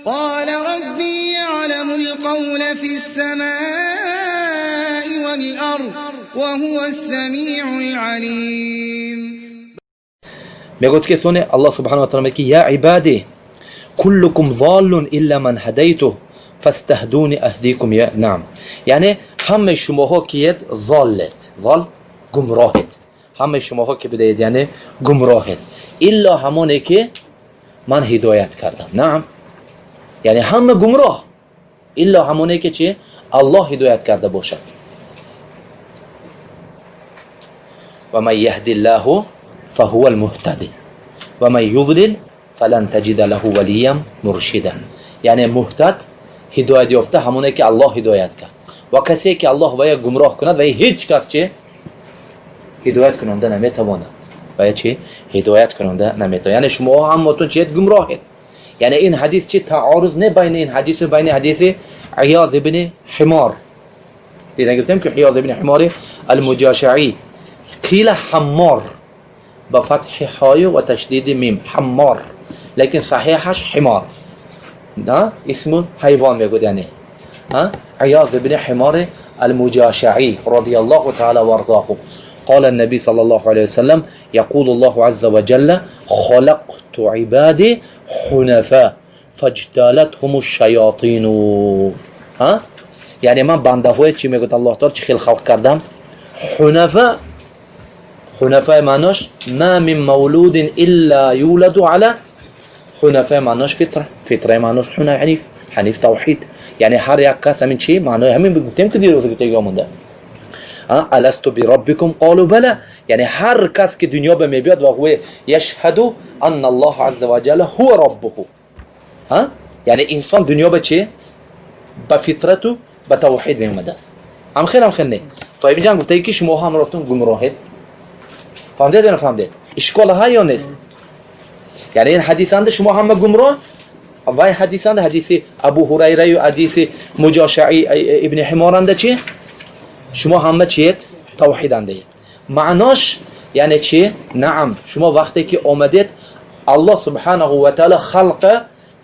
قال ربي يعلم القول في السماء والأرض وهو السميع العليم. Мегӯяд ки соне Аллоҳ субҳанаҳу ва таъала мегӯяд ки: я ибади куллукум золлун илла ман ҳадайту фастаҳдуни аҳдикум. Я наам, яъне ҳамаи шумоҳо киед? Золлед, зол гумроҳед. Ҳамаи шумоҳо ки бидаед, яъне гумроҳед, илло ҳамоне ки ман ҳидоят кардам. Наам, яъне ҳама гумроҳ, илло ҳамоне ки чи Аллоҳ ҳидоят карда бошад. Ва ман яҳди ллаҳу фаҳува алмуҳтади ва ман юдлил фалан таҷида лаҳу валиян муршида. Яъне муҳтад, ҳидоят ёфта, ҳамоне ки Аллоҳ ҳидоят кард, ва касе ки Аллоҳ вая гумроҳ кунад, вая ҳеҷ кас чи ҳидоят кунонда наметавонад, вая чи ҳидоят кунонда наметавонад. Яъне шумо ҳаматон чиед? Гумроҳед. Яъне ин ҳадис чи таоруз не байни ин ҳадису байни ҳадиси Иёз ибни Ҳимор. Дида гирифтем ки Иёз ибни Ҳимори Алмуҷошаӣ, қила ҳаммор ба фатҳи ҳою ва ташдиди мим, ҳаммор, лекин саҳиҳаш ҳимор, исму ҳайвон мегӯяд. Яъне Иёз ибни Ҳимори Алмуҷошаӣ радиаллоҳу таала варзоҳу. قال النبي صلى الله عليه وسلم: يقول الله عز وجل: خلقت عبادي حنفاء فاجتالتهم الشياطين. ها، یعنی من بنده های چی میگه الله تعالی چی خیلی خلق کردم؟ حنفاء. حنفاء معناش ما من مولود الا يولد على حنفاء، معناش فطره، فطره معناش حنيف، حنیف توحید. یعنی هر یک کس همین چی معنای همین گفتیم که دیروز گفته مونده: الست بربکم قالوا بلى. یعنی هر کس که دنیا به میبیاد و هو یشهد ان الله عز وجل هو ربه. ها، یعنی انسان دنیا به چی؟ به فطرت و به توحید میومده است. هم خیلی هم خیلی نه. تا اینجا گفته که شما هم رفتون گمراهید. فهمدید یا نفهمدید؟ اشکال ها یا نیست؟ یعنی این حدیث شما همه گمراه و این حدیث حدیث ابو هریره و حدیث مجاشعی ابن حمارنده چی؟ شما همه چیت؟ توحیدنده. معناش یعنی چی؟ نعم، شما وقتی که آمدید الله سبحانه و تعالی خلق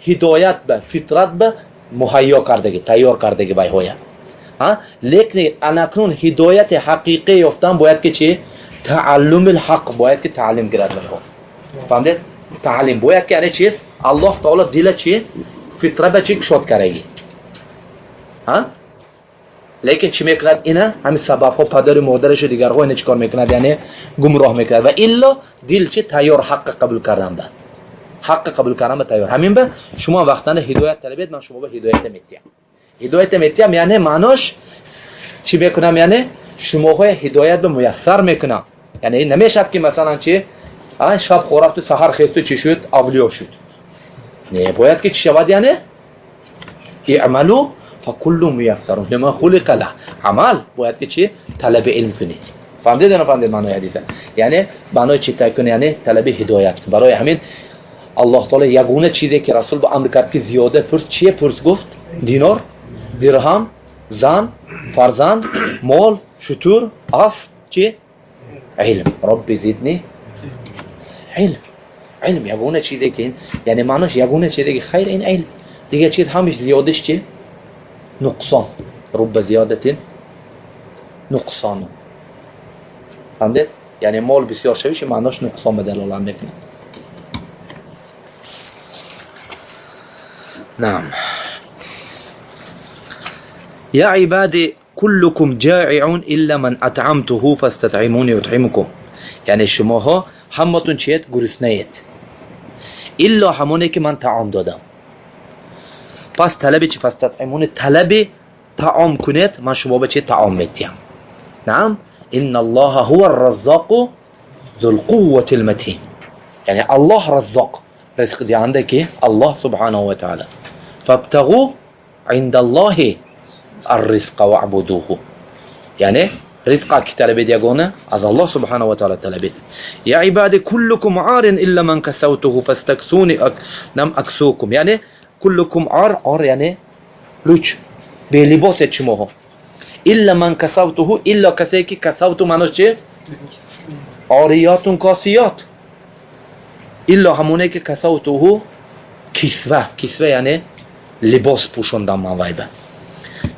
هدایت به فطرت به مهیا کردگی، تیار کردگی بایهویا ها، لیکن انکنون هدایت حقیقی یافتن باید که چی؟ تعلم الحق، باید که تعلیم گیرد بایها. فهمدید؟ تعلیم باید که یعنی چیست؟ الله تعالی دل چی؟ فطره به چی کشاد کردگی. ها، лекин чӣ мекунад ина? Ҳамин сабабҳо, падару модарашу дигарҳо ина чӣ кор мекунад? Яъне гумроҳ мекунад. Ва илло дил чи тайёр ҳаққа қабул кардан ба, ҳаққа қабул кардан ба тайёр. Ҳамин ба шумо вақтана ҳидоят талабед, ман шумо ба ҳидоята метиҳам. Ҳидоята метиҳам, яъне маънош чӣ мекунам? Яъне шумоҳоя ҳидоят ба муяссар мекунам. Яъне намешавад ки масалан чи шаб хорафту саҳар хесту чӣ шуд? Авлиё шуд. Не, бояд ки чӣ шавад? Яъне i'малу факуллу муяссарун лима хулиқа лах. Амал бояд ки чи талаби илм кунӣ. Фаҳмдед ё нафаҳмдед маънои ҳадиса? Яъне маънои чи кунӣ? Яъне талаби ҳидоят кун. Барои ҳамин Аллоҳ таоло ягона чизе ки расул ба амр кард ки зиёда пурс, чие пурс гуфт? Динор, дирҳам, зан, фарзанд, мол, шутур, асп, чи? Илм. Робби зидни илм. Илм ягона чизе ки, яъне маънош ягона чизе ки хайр ин илм. Дигар чиз ҳамаш зиёдиш чи? Нуқсон. Рубба зиёдатин нуқсону. Фаҳмдед? Яъне мол бисёр шавиш, маънош нуқсон ба далолат мекунад. Наам. Я ибади куллукум ҷаиун илла ман атъамтуҳу фастатъимуни утъимукум. Яъне шумоҳо ҳаматон чиед? Гуруснаед, илло ҳамоне ки ман таом додам. Пас талаби чи? Фастатъимуни, талаби таом кунед, ман шумо ба чи таом медиҳам. Наам, инна аллоҳа ҳува арраззоқу зулқуввати лматин. Яъне Аллоҳ раззоқ, ризқдиҳанда ки Аллоҳ субҳанаҳу ва таала. Фабтағу инда аллоҳи арризқа ваъбудуҳу. Яъне ризқа ки талабед, ягона аз Аллоҳ субҳанаҳу ва таала талабед. Я ибади куллукум арин илла ман касавтуҳу фастаксуни нам аксукум. Яъне куллукум ар, ар яъне луч, белибосед шумоҳо, илла ман касавтуҳу, илло касе ки касавту, маънош чи? Ориётун косиёт. Илло ҳамоне ки касавтуҳу, кисва, кисва яъне Либос пӯшондам ман вайба.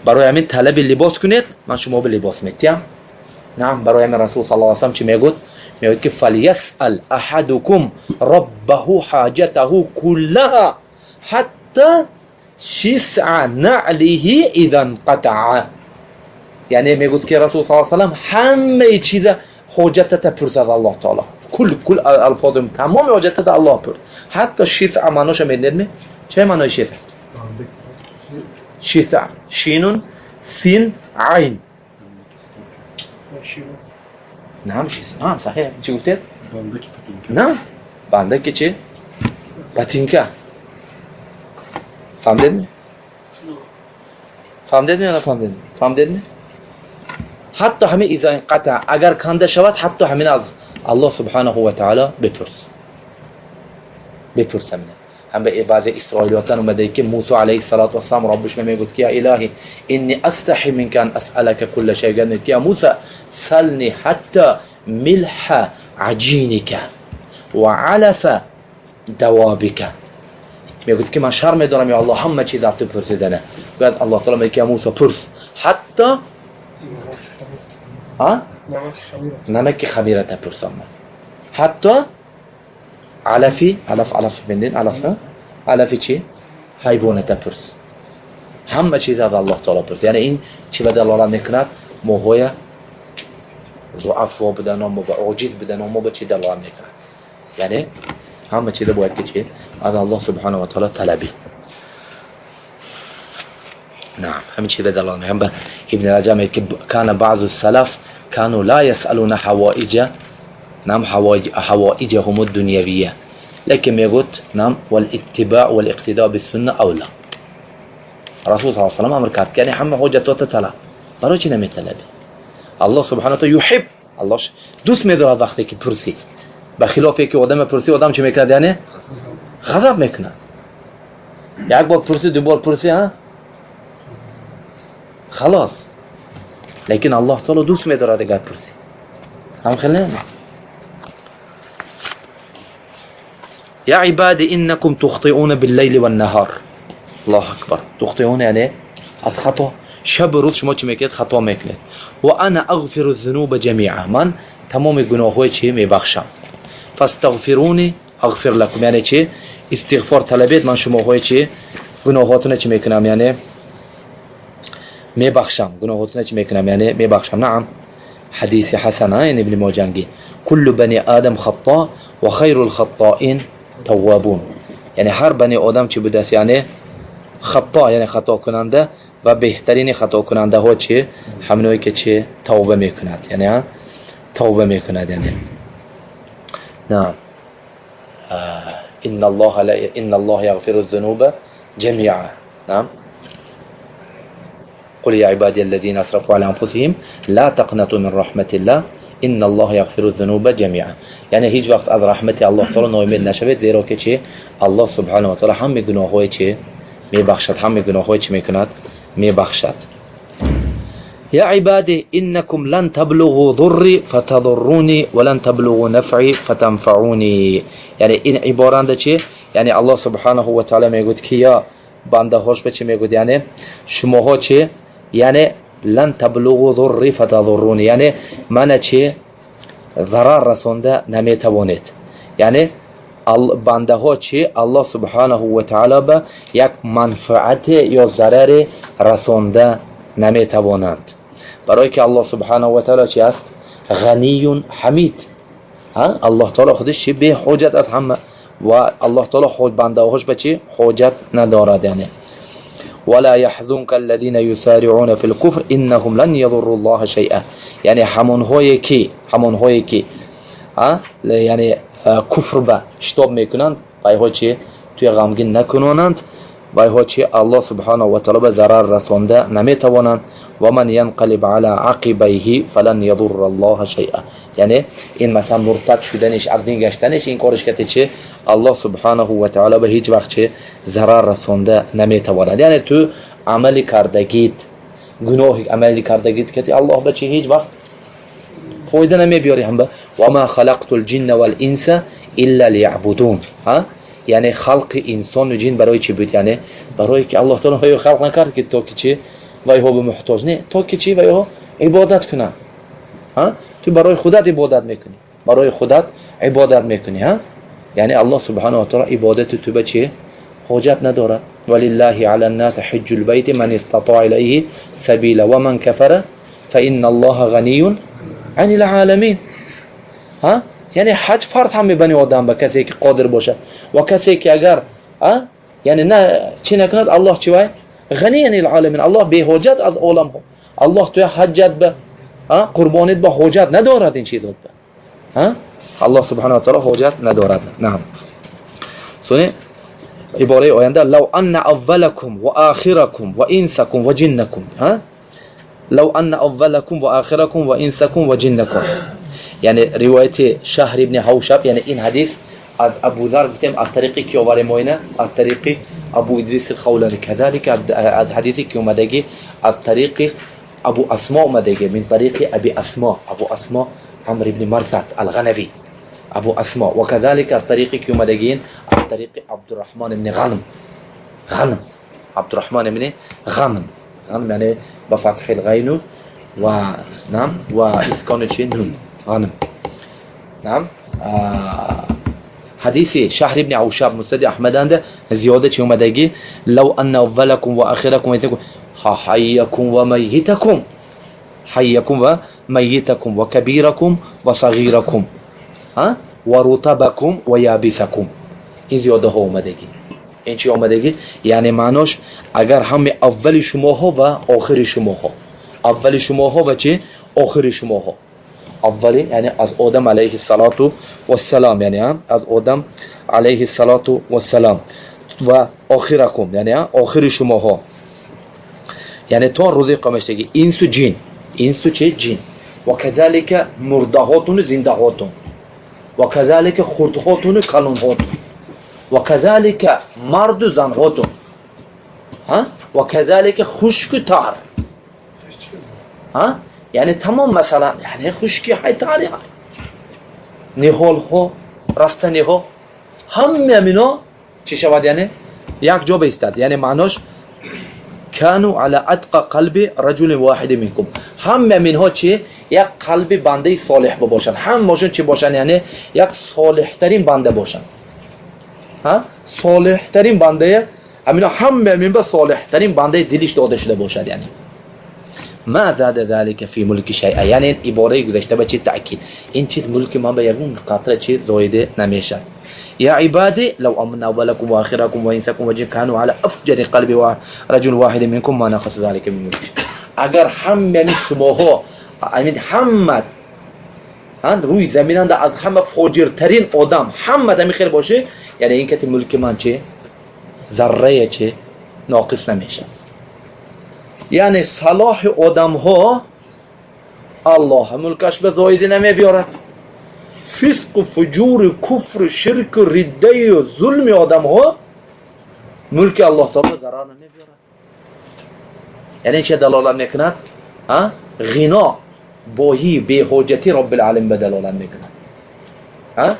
Барои ҳамин талаби либос кунед, ман шумо ба либос метиҳам. Наам, барои ҳамин Расул саллаллоҳу алайҳи васаллам чӣ мегӯд? Мегӯяд ки фалйасъал аҳадукум роббаҳу ҳоҷатаҳу куллаҳа ҳатта шисъа наълиҳи иза инқатаа. Яъне мегӯд ки Расул саллаллоҳу алайҳи васаллам ҳамаи чиза ҳоҷатата пурс аз Аллоҳ таоло. Кул кул алфози тамоми ҳоҷатата Аллоҳ пурс. Ҳатто шисъа маъноша медонед? Чӣ маънои шисъа? Шисъа шинун син айн. Наам, шисъа. Наам, саҳеҳ. Чӣ гуфтед? Бандаки патинка. На, бандаки чӣ? Патинка. Фаҳмидедми? Фаҳмидедми ё нафаҳмидедми? Фаҳмидедми? Ҳатто ҳамин иза инқата, агар канда шавад, ҳатто ҳамин аз Аллоҳ субҳанаҳу ва таъоло бипурс. Бипурс ҳамина. Ҳам ба баъзе исроилиётан омадае ки Мусо алайҳи салоту вассалам роббиш мегӯяд ки я илаҳи инни астаҳи минка ан асъалака кулла шай. Мегӯяд ки я Муса сални ҳатта милҳа аҷиника ва алафа давобика. Мегӯяд ки ман шарм медорам, ё Аллоҳ, ҳама чиз аз ту пурсидана. Гӯяд Аллоҳ таоло мегӯяд ки я Мусо, пурс ҳатто намаки хамирата пурсам ман, ҳатто алафи алаф, алаф мендин, алаф, алафи чӣ? Ҳайвоната пурс. Ҳама чиз аз Аллоҳ таоло пурс. Яъне ин чӣ ба далолат мекунад? Моҳоя зуафо будано, мо ба оҷиз будано, мо ба чӣ далолат мекунад? Яъне ҳама чиза бояд ки чӣ? Аз Аллоҳ субҳанаҳу ва таоло талабӣ. Наам, ҳамин чиза далолат мекунад. Ба Ибни Раҷаб мегӯяд ки кана баъзу салаф кану ла ясъалуна ҳавоиҷа, нам, ҳавоиҷаҳум дунявия, лекин мегӯд, нам, валиттибаъ валиқтидо бисунна авла. Расул саллаллоҳу алайҳи васаллам амр кард ки яъне ҳама ҳоҷатота талаб. Барои чӣ наметалабӣ? Аллоҳ субҳана таала юҳиб, Аллоҳ дӯст медорад вақте ки пурсӣ. Ба хилофе ки одаме пурсӣ, одам чӣ мекунад? Яъне ғазаб мекунад. Як бор пурсӣ, ду бор пурсӣ, а халос. Лекин Аллоҳ таоло дӯст медорад агар пурсӣ. Ҳам хел не? Я ибади иннакум тухтиуна биллайли ваннаҳар. Аллоҳу акбар. Тухтиуна яъне аз хато. Шабу рӯз шумо чӣ мекунед? Хато мекунед. Ва ана ағфиру зунуба ҷамиа. Ман тамоми гуноҳҳои чӣ мебахшам. Фастағфируни ағфир лакум. Яъне чӣ? Истиғфор талабед, ман шумоҳои чӣ? Гуноҳотона чӣ мекунам? Яъне мебахшам. Гуноҳотона чӣ мекунам? Яъне мебахшам. Наам. Ҳадиси ҳасана, яъне Ибни Моҷанги. Куллу бани адам хатто ва хайрул хаттоин таввабун. Яъне ҳар бани одам чӣ будааст? Яъне хатто, яъне хатокунанда, ва беҳтарини хатокунандаҳо чӣ? Ҳаминое ки чӣ? Тавба мекунад. Яъне тавба мекунад, яъне. Наам. Инналлоҳа яғфиру зунуба ҷамиа. Наам. قل يا عبادي الذين اسرفوا على انفسهم لا تقنطوا من رحمة الله ان الله يغفر الذنوب جميعا. یعنی هیچ وقت از رحمت الله تعالی ناامید نشوید، زیرا که چی؟ الله سبحانه و تعالی همه گناه‌های چی؟ میبخشد. همه گناه‌های چی میکند؟ میبخشد. یا عبادی انکم لن تبلغوا ضری فتضرونی ولن تبلغوا نفعی فتنفعونی. یعنی این عبارت چی؟ یعنی الله سبحانه و تعالی میگوید که یا بنده هاش به چی میگوید؟ یعنی شماها چی؟ یعنی لن تبلغوا ضری فتضرونی، یعنی من چی؟ ضرر رسونده نمیتوانید. یعنی بنده ها چی؟ الله سبحانه و تعالی به یک منفعت یا ضرر رسونده نمیتوانند. برای که الله سبحانه و تعالی چی است؟ غنی حمید. الله تعالی خودش چی؟ به حاجت از همه، و الله تعالی خود بنده هاش به چی؟ حاجت ندارد. یعنی ولا يحزنك الذين يسارعون في الكفر انهم لن يضروا الله شيئا. یعنی همونهایی که یعنی کفر به شتاب میکنند، وایها چی؟ توی غمگین نکنانند. وایها چی؟ الله سبحانه و تعالی به ضرر رسانده نمیتوانند. و من ينقلب على عقبيه فلن يضر الله شيئا. یعنی این مثلا مرتد شدنش، از دین گشتنش، این کارش که چی؟ الله سبحانه و تعالی به هیچ وقت چه ضرر رسانده نمیتواند. یعنی تو عملی کردگیت، گناه عملی کردگیت که الله به چه هیچ وقت فایده نمیبیاری. هم و ما خلقت الجن والانس الا ليعبدون. ها، Яъне халқи инсону ҷин барои чӣ буд? Яъне барое ки Аллоҳ таоло вайҳо халқ накард, ки то ки чӣ вайҳо ба муҳтоҷ, не, то ки чӣ вайҳо ибодат кунанд. Ту барои худат ибодат мекунӣ, барои худат ибодат мекунӣ. Яъне Аллоҳ субҳанаҳу ва таоло ибодати ту ба чӣ ҳоҷат надорад. Валиллаҳи ала ннаси ҳиҷҷул байти ман истатоа илайҳи сабила ва ман кафара фа инна Аллоҳа ғаниюн анил оламин. Яъне ҳаҷ фарз ҳаме бани одам ба касе ки қодир бошад, ва касе ки агар, яъне на чӣ накунад, Аллоҳ чӣ вай ғани анил оламин, Аллоҳ беҳоҷат аз оламҳо. Аллоҳ туя ҳаҷҷат ба қурбонит ба ҳоҷат надорад, ин чизот ба Аллоҳ субҳанаҳу ва таоло ҳоҷат надорад. Наам, сони ибораи оянда: лав анна аввалакум ва охиракум ва инсакум ва ҷиннакум. Лав анна аввалакум ва охиракум ва инсакум ва ҷиннакум, яъне ривояти Шаҳр ибни Ҳавшаб. Яъне ин ҳадис аз Абузар гуфтем, аз тариқи ки оварем оина? Аз тариқи Абу Идрис Хавлани. Кадалика аз ҳадисе ки омадагӣ, аз тариқи Абу Асмо омадагӣ, мин тариқи Аби Асмо, Абу Асмо Амр ибни Марсад Алғанави, Абу Асмо. Ва казалика аз тариқи ки омадагиин? Аз тариқи Абдурраҳмон ибни Ғанм, Ғанм, Абдурраҳмон ибни Ғанм. Ғанм яъне ба фатҳи лғайну ва нам ва искони чи нун, ғанм. Нам, ҳадиси Шаҳр ибни Авшаб Муснади Аҳмаданда зиёда чи омадагӣ? Лав анна аввалакум ва ахиракум, ҳайякум ва майитакум, ҳайякум ва майитакум ва кабиракум ва сағиракум ва рутабакум ва ябисакум. Ин зиёдаҳо омадагӣ. Ин чи омадагӣ? Яъне маънош, агар ҳами аввали шумоҳо ва охири шумоҳо, аввали шумоҳо ва чи охири шумоҳо, аввали яъне аз Одам алайҳи салоту вассалам, яъне аз Одам алайҳи салоту вассалам, ва охиракум, яъне охири шумоҳо, яъне то рӯзи қиёмаштагӣ, инсу ҷин, инсу чи ҷин, ва казалика мурдаҳотуну зиндаҳотун, ва казалика хурдҳотуну калонҳотун, ва казалика марду занҳотун, ва казалика хушку тар, яъне тамом, масалан, яъне хушки ҳай, тари ҳай, ниҳолҳо, растаниҳо, ҳаме амино чӣ шавад? Яъне як ҷо баистад. Яъне маънош: кану ала атқа қалби раҷулин воҳиди минкум. Ҳаме аминҳо чи як қалби бандаи солеҳ бошанд, ҳамашон чӣ бошанд? Яъне як солеҳтарин банда бошанд, солеҳтарин бандая амино, ҳаме амин ба солеҳтарин бандаи дилиш дода шуда бошад. Яъне ма зада залика фи мулки шайъа. Яъне ибораи гузашта ба чи таъкид? Ин чиз мулки ман ба ягон қатра чи зоиде намешавад. يا عبادي لو أن أولكم وآخركم وإنسكم وجن كانوا على أفجر قلب رجل واحد منكم ما نقص ذلك من ملك. Агар ҳамаи шумоҳо, амин, ҳама рӯи заминанда аз ҳама фоҷиртарин одам ҳама ҳами хел боше, яъне ин кати мулки ман чи заррае чи ноқис намешавад. Яъне салоҳи одамҳо Аллоҳ мулкаш ба зоиде намебиёрад, фисқу фуҷури, куфру ширку, риддаю зулми одамҳо мулки Аллоҳ таоло зарар намебиёрад. Яъне че далолат мекунад? Ғино, боҳӣ, беҳоҷатӣ Роббилаламин ба далолат мекунад.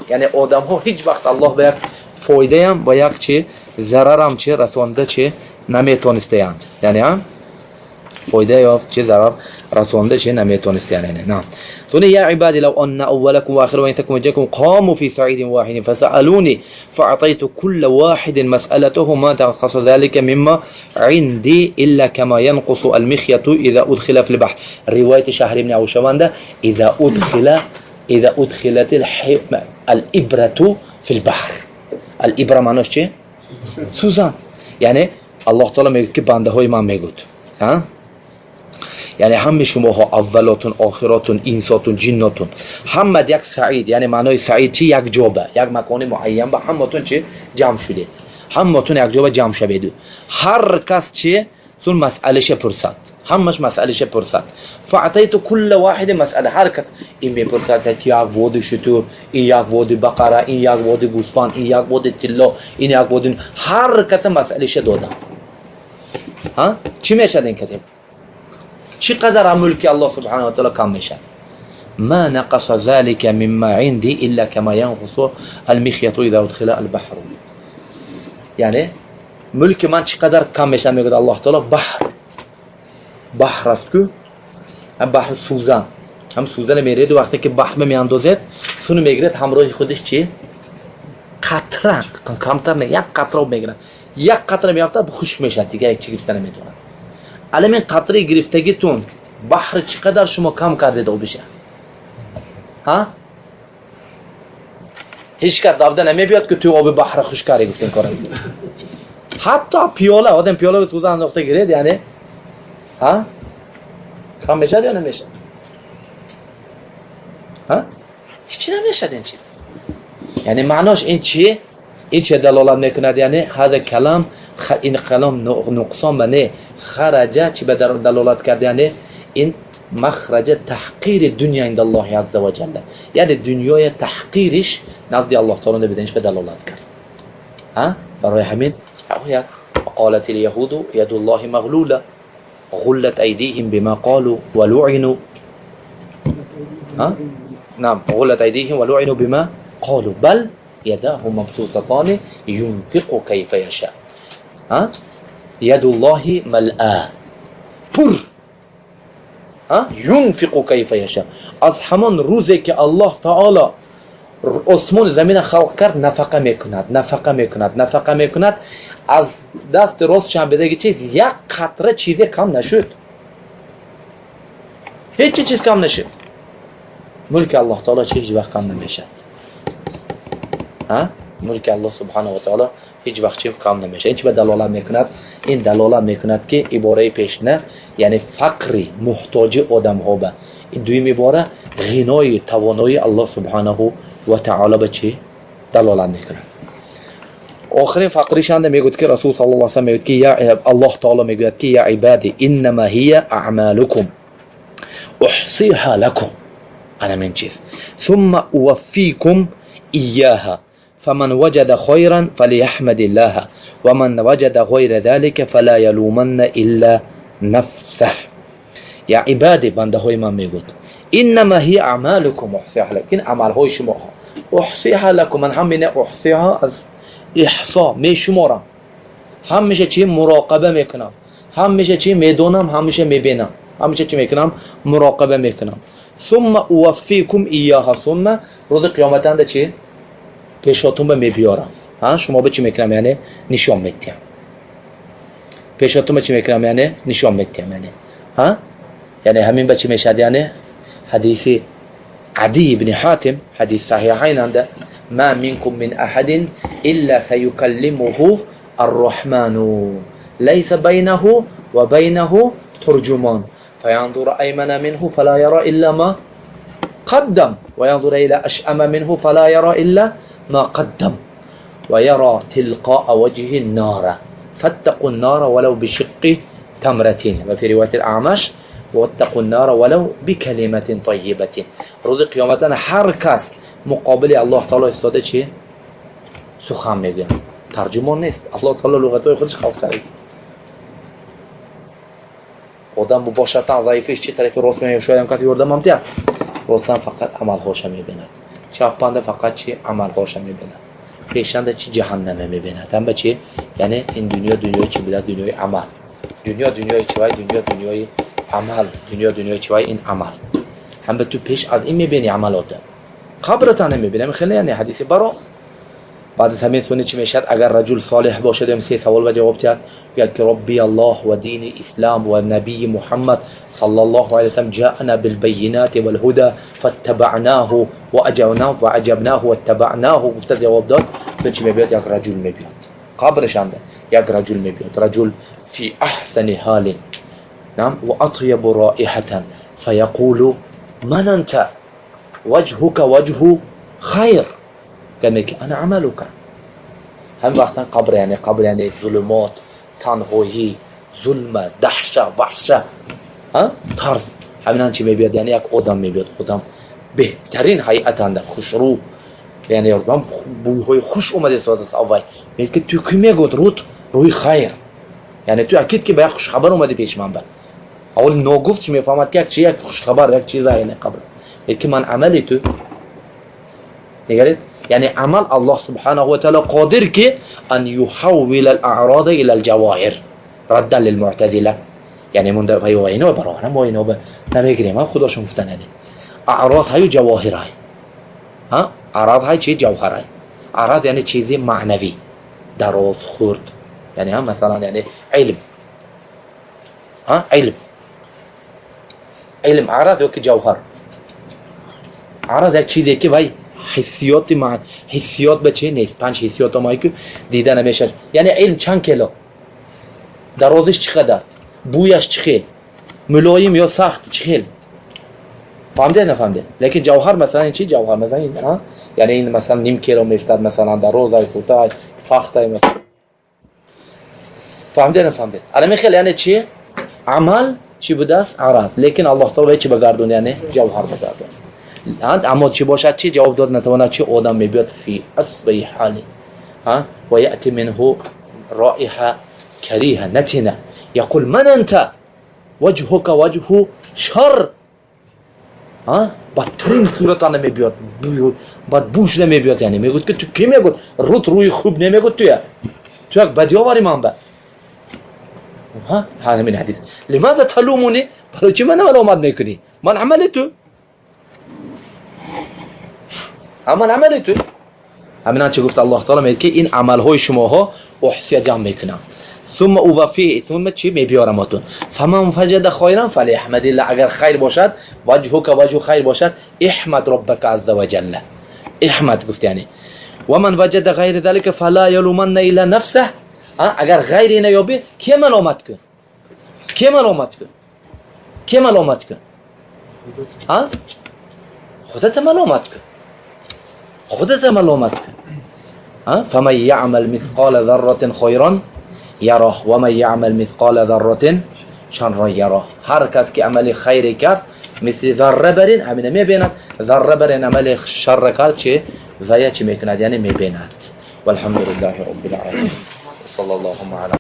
Яъне одамҳо ҳеҷ вақт Аллоҳ ба як фоидаям, ба як чи зарарам чи расонда чи наметонистаянд. Яъне фоида ё чи зарар расонда чи наметонист. Яъне на ثم يا عبادي لو أن أولكم وآخركم وإنسكم وجنكم قاموا في صعيد واحد فسألوني فأعطيت كل واحد مسألته ما نقص ذلك مما عندي إلا كما ينقص المخيط إذا أدخل في البحر. رواية شهر بن عوشواندا: إذا أدخلت الإبرة في البحر. الإبرة معناش چه؟ سوزن. یعنی الله تعالی میگه که بنده های من میگوید ها، یعنی همه شماها، اولاتون، آخراتون، انساتون، جناتون، همه یک صعید. یعنی معنای صعید چی؟ یک جابه، یک مکان معین به همتون چی جمع شدید، همتون یک جابه جمع شوید. هر کس چی سون مسئله پرسد، همش مسئله پرسد، فاعطيت كل واحد مسئله. هر کس این میپرسد که یک وادی شتر، این یک وادی بقره، این یک وادی گوسفند، این یک وادی طلا، این یک وادی، هر کس مسئله دادم. ها، چی میشد؟ این کتاب چی قدر ملک الله سبحانه و تعالی کم میشه؟ ما نقص ذلك مما عندي إلا كما ينقص المخيط إذا أدخل البحر. Яъне мулки ман чӣ қадар кам мешавад, мегӯяд Аллоҳ таоло. Баҳр, баҳр аст ку, ҳам баҳр сӯзан, ҳам сӯзана мереду вақте ки баҳр меандозед, суну мегирад ҳамроҳи худаш чи? Қатра, камтар не, як қатра об мегирад. Як қатра меафтад, хушк мешавад, дига чӣ гирифта наметавонад. Алам ин қатраи гирифтагитун баҳр чӣ қадар шумо кам кардед обиша? Ҳа, ҳеҷ кас давда намебиёд, ки ту оби баҳра хушк кардӣ, гуфтен кора. Ҳатто пиёла, одам пиёла ба сӯзан андохта гиред, яъне ҳа, кам мешавад ё намешавад? Ҳа, ҳечи намешавад ин чиз. Яъне маънош ин чи? Ин че далолат мекунад? Яъне ҳада калам, ин калом нуқсон ба не хараҷа чи ба далолат кард? Яъне ин махраҷа таҳқири дунё инда Аллоҳи азза ва ҷалла, яъне дунёя таҳқириш назди Аллоҳ таоло набиданиш ба далолат кард. Ҳа, барои ҳамин قالت اليهود يد الله مغلولة غلت أيديهم بما قالوا ولعنوا، ها، نعم، غلت أيديهم ولعنوا بما قالوا بل يداه مبسوطتان ينفق كيف يشاء. ها، يد الله ملآ пур، ينفق كيف يشاء. Аз ҳамон рӯзе ки Аллоҳ таоло осмони замина халқ кард, нафақа мекунад, нафақа мекунад, нафақа мекунад. Аз дасти рост чамбидаги чиз як қатра чизе кам нашуд, ҳеҷ чиз кам нашуд. Мулки Аллоҳ таоло чи ҳеҷ вақт кам намешавад. Мулки Аллоҳ субҳанаҳу ва таоло ҳеҷ вақт чи кам намешавад. Ин чи ба далолат мекунад? Ин далолат мекунад, ки ибораи пешина, яъне фақри муҳтоҷи одамҳо ба ин дуюм ибора ғинои тавонои Аллоҳ субҳанаҳу ва таоло ба чӣ далолат мекунад. Охирин фақришанда мегӯяд, ки Расул саллаллоҳу алайhi мегӯяд, ки Аллоҳ таоло мегӯяд, ки يا عبادي إنما هي أعمالكم أحصيها لكم. Ана мин чиз ثم أوفيكم إياها فمن وجد خيرا فليحمد الله ومن وجد غير ذلك فلا يلومن إلا نفسه. يا عبادي, бандаҳои ман, мегӯд, إنما هي أعمالكم أحصيها لكم, ин амалҳои шумоҳо. أحصيها لكم, ман ҳамина أحصيها аз إحصاء, мешуморам, ҳамеша чи муроқаба мекунам, ҳамеша чи медонам, ҳамеша мебинам, ҳамеша чи мекунам? Муроқаба мекунам. ثم أوفيكم إياها, ثم рӯзи қиёматанда чи пешотун ба мебиёрам, шумо ба чӣ мекунам? Яъне нишон метиҳам пешотун ба чӣ мекунам? Яъне нишон метиҳам. Яъне ҳа, яъне ҳамин ба чӣ мешавад? Яъне ҳадиси Адӣ ибни Ҳотим, ҳадис саҳиҳайнанда: ما منكم من أحد إلا سيكلمه الرحمن ليس بينه وبينه ترجمان فينظر أيمن منه فلا يرى إلا ما قدم وينظر إلى أشأم منه فلا يرى إلا ما قدم ويرى تلقاء وجهه النار فاتقوا النار ولو بشق تمرة. وفي رواية الأعمش واتقوا النار ولو بكلمة طيبة. روز قیامت هر کس مقابل الله تعالی ایستاده چی سخن میگوید، ترجمان نیست. الله تعالی لغتهای خودش خلق کرده. Одам мубошаратан заифиш чи тарафи рост меояд, шояд каси ёрдам ҳам диҳад. Ростан фақат амалҳоша мебинад, чаппанда фақат чи амалҳоша мебинад, пешанда чи ҷаҳаннаме мебинад. Ҳама чи, яъне ин дунё дунёи чи будааст? Дунёи амал. Дунё дунёи чи вай? Дунё дунёи амал. Дунё дунёи чи вай? Ин амал. Ҳама ту пеш аз ин мебини амалота, қабрата намебини. Хеле, яъне ҳадиси баро. Баъд аз ҳамин суни чӣ мешавад? Агар раҷул солеҳ бошад, се савол ба ҷавоб диҳад, гӯяд, ки ربي الله وديني الإسلام ونبي محمد صلى الله عليه وسلم جاءنا بالبينات والهدى فاتبعناه وأجبناه وأجبناه واتبعناه гуфта ҷавоб дод, то чӣ мебиёд? Як раҷул мебиёд қабрашанда, як раҷул мебиёд, رجل في أحسن حال، نعم، وأطيب رائحة، فيقول من أنت؟ وجهك وجه خير. قال لك أنا عملك. Ҳамин вақтан қабр, яъне қабр, яъне зулумот, танҳоӣ, зулма, даҳша, ваҳша, тарс. Ҳаминан чӣ мебиёд? Яъне як одам мебиёд, одам беҳтарин ҳайатанда, хушрӯ, яъне бӯйҳои хуш омада истодааст. Аввай мегӯяд, ки ту кӣ? Мегӯяд: рут рӯи хайр. Яъне ту акид, ки ба як хушхабар омадӣ пеши ман. Ба аввал ногуфт чӣ мефаҳмад, ки як чи, як хушхабар, як чиза. Яъне қабр мегӯяд, ки ман амали ту. Нигаред. Яъне амал Аллоҳ субҳанаҳу ва таъала қодир ки ан юҳаввила ал-аърода ила ал-ҷавоҳир раддан лилмуътазила. Яъне монда ва ино баровара мо ино намегирем, худошон гуфтан, яъне аъроз ҳаю ҷавоҳир ҳай. Ҳа? Аъроз ҳай чи ҷавҳар ҳай. Аъроз яъне чизи маънавӣ, дароз, хурд, яъне ҳа масалан яъне илм. Ҳа? Илм. Илм аъроз ё ки ҷавҳар? Аъроз як чизе ки вай ҳиссиёти ҳиссиёт ба чи нест, панҷ ҳиссиёт омай ки дида намешавад. Яъне илм чанд кило? Дарозиш чӣ қадар? Бӯяш чӣ хел? Мулоим ё сахт чӣ хел? Фаҳмидед, нафаҳмидед? Лекин ҷавҳар масалан чи ҷавҳар масалан ин, яъне ин масалан ним кило меистад, масалан дарозай, кӯтаҳай, сахтай масалан. Фаҳмидед, нафаҳмидед? Алами хел яъне чи? Амал чӣ будааст? Аъроз. Лекин Аллоҳ таъала чи багардон, яъне ҷавҳар багардон. Аммо чӣ бошад, чи ҷавоб дод натавонад, чи одам мебиёд фи асваи ҳали, ҳа, ва яъти минҳу роиҳа кариҳа натина яқул ман анта ваҷҳука ваҷҳу шар. Ҳа, бадтарин суратана мебиёд, бадбӯш намебиёд, яъне мегӯяд ки ту ки мегӯд, рут рӯи хуб намегӯд, туя ту як бадӣ овари ман ба ҳа ҳамин ҳадис лимаза талумуни, барои чӣ мана маломат мекунӣ? Ман амали ту, ман амали ту. Ҳаминан чӣ гуфт Аллоҳ таъала? Мегӯяд ки ин амалҳои шумоҳо уҳсия ҷамъ мекунам, сумма увафи, сумма чӣ мебиёраматун. Фаман ваҷада хайран фалияҳмадилла. Агар хайр бошад, ваҷҳука ваҷҳу хайр бошад, иҳмад роббака азза ва ҷалла, иҳмад гуфт яъне. Ва ман ваҷада ғайри залика фала ялуманна илла нафсаҳ. Агар ғайри ина ёбӣ, кия маломат кун? Кия маломат кун? Кия маломат кун? Худата маломат кун, худата маломат кун. Фаман яъмал мисқола зарратин хайран яроҳ ва ман яъмал мисқола зарратин шарран яроҳ. Ҳар кас ки амали хайре кард, мисли зарра барин ҳамина мебинад, зарра барин амали шарра кард, чи вая чӣ мекунад, яъне мебинад. Валҳамду лиллаҳи роббил оламин. Саллаллоҳу ала